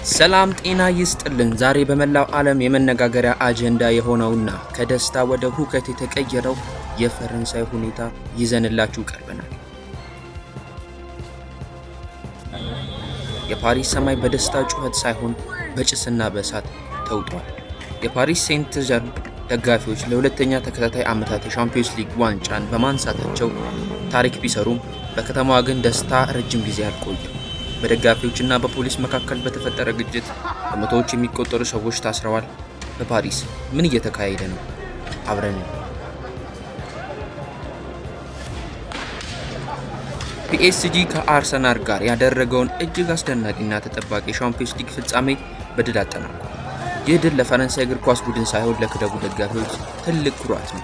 ሰላም ጤና ይስጥልን። ዛሬ በመላው ዓለም የመነጋገሪያ አጀንዳ የሆነውና ከደስታ ወደ ሁከት የተቀየረው የፈረንሳይ ሁኔታ ይዘንላችሁ ቀርበናል። የፓሪስ ሰማይ በደስታ ጩኸት ሳይሆን በጭስና በእሳት ተውጧል። የፓሪስ ሴንት ዠርም ደጋፊዎች ለሁለተኛ ተከታታይ ዓመታት የሻምፒዮንስ ሊግ ዋንጫን በማንሳታቸው ታሪክ ቢሰሩም በከተማዋ ግን ደስታ ረጅም ጊዜ አልቆየም። በደጋፊዎችና በፖሊስ መካከል በተፈጠረ ግጭት በመቶዎች የሚቆጠሩ ሰዎች ታስረዋል። በፓሪስ ምን እየተካሄደ ነው? አብረን። ፒኤስጂ ከአርሰናል ጋር ያደረገውን እጅግ አስደናቂና ተጠባቂ የሻምፒዮንስ ሊግ ፍጻሜ በድል አጠናቋል። ይህ ድል ለፈረንሳይ እግር ኳስ ቡድን ሳይሆን ለክለቡ ደጋፊዎች ትልቅ ኩራት ነው።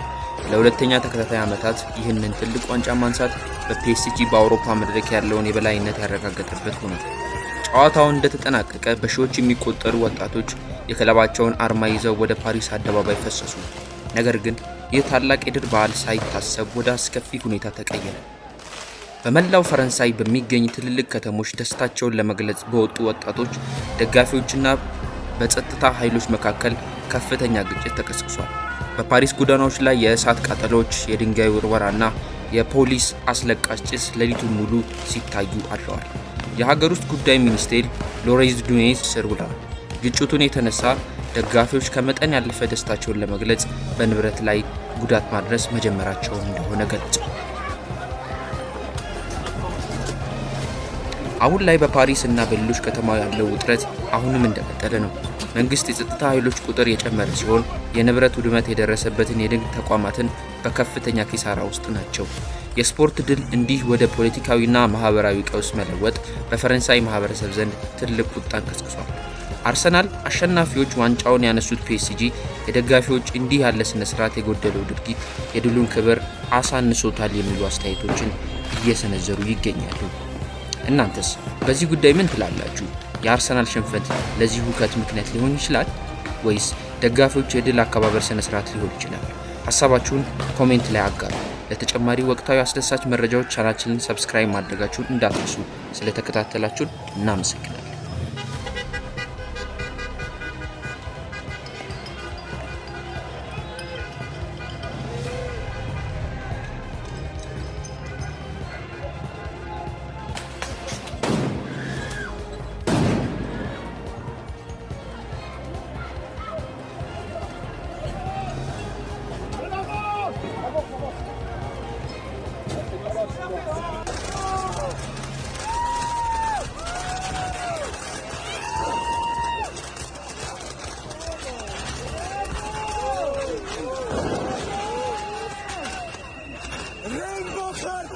ለሁለተኛ ተከታታይ ዓመታት ይህንን ትልቅ ዋንጫ ማንሳት በፒኤስጂ በአውሮፓ መድረክ ያለውን የበላይነት ያረጋገጠበት ሆኗል። ጨዋታው እንደተጠናቀቀ በሺዎች የሚቆጠሩ ወጣቶች የክለባቸውን አርማ ይዘው ወደ ፓሪስ አደባባይ ፈሰሱ። ነገር ግን ይህ ታላቅ የድል በዓል ሳይታሰብ ወደ አስከፊ ሁኔታ ተቀየረ። በመላው ፈረንሳይ በሚገኝ ትልልቅ ከተሞች ደስታቸውን ለመግለጽ በወጡ ወጣቶች፣ ደጋፊዎችና በጸጥታ ኃይሎች መካከል ከፍተኛ ግጭት ተቀስቅሷል። በፓሪስ ጎዳናዎች ላይ የእሳት ቃጠሎች፣ የድንጋይ ውርወራና የፖሊስ አስለቃሽ ጭስ ሌሊቱን ሙሉ ሲታዩ አድረዋል። የሀገር ውስጥ ጉዳይ ሚኒስቴር ሎሬዝ ዱኔዝ ስር ውለዋል። ግጭቱን የተነሳ ደጋፊዎች ከመጠን ያለፈ ደስታቸውን ለመግለጽ በንብረት ላይ ጉዳት ማድረስ መጀመራቸውን እንደሆነ ገልጸዋል። አሁን ላይ በፓሪስ እና በሌሎች ከተማ ያለው ውጥረት አሁንም እንደቀጠለ ነው። መንግስት የጸጥታ ኃይሎች ቁጥር የጨመረ ሲሆን የንብረት ውድመት የደረሰበትን የንግድ ተቋማትን በከፍተኛ ኪሳራ ውስጥ ናቸው። የስፖርት ድል እንዲህ ወደ ፖለቲካዊና ማህበራዊ ቀውስ መለወጥ በፈረንሳይ ማህበረሰብ ዘንድ ትልቅ ቁጣን ቀስቅሷል። አርሰናል አሸናፊዎች ዋንጫውን ያነሱት ፒኤስጂ የደጋፊዎች እንዲህ ያለ ስነ ስርዓት የጎደለው ድርጊት የድሉን ክብር አሳንሶታል የሚሉ አስተያየቶችን እየሰነዘሩ ይገኛሉ። እናንተስ በዚህ ጉዳይ ምን ትላላችሁ? የአርሰናል ሽንፈት ለዚህ ሁከት ምክንያት ሊሆን ይችላል ወይስ ደጋፊዎች የድል አከባበር ስነ ስርዓት ሊሆን ይችላል? ሀሳባችሁን comment ላይ አጋሩ። ለተጨማሪ ወቅታዊ አስደሳች መረጃዎች ቻናላችንን subscribe ማድረጋችሁን እንዳትረሱ። ስለተከታተላችሁን እናመሰግናለን። Rainbow Heart.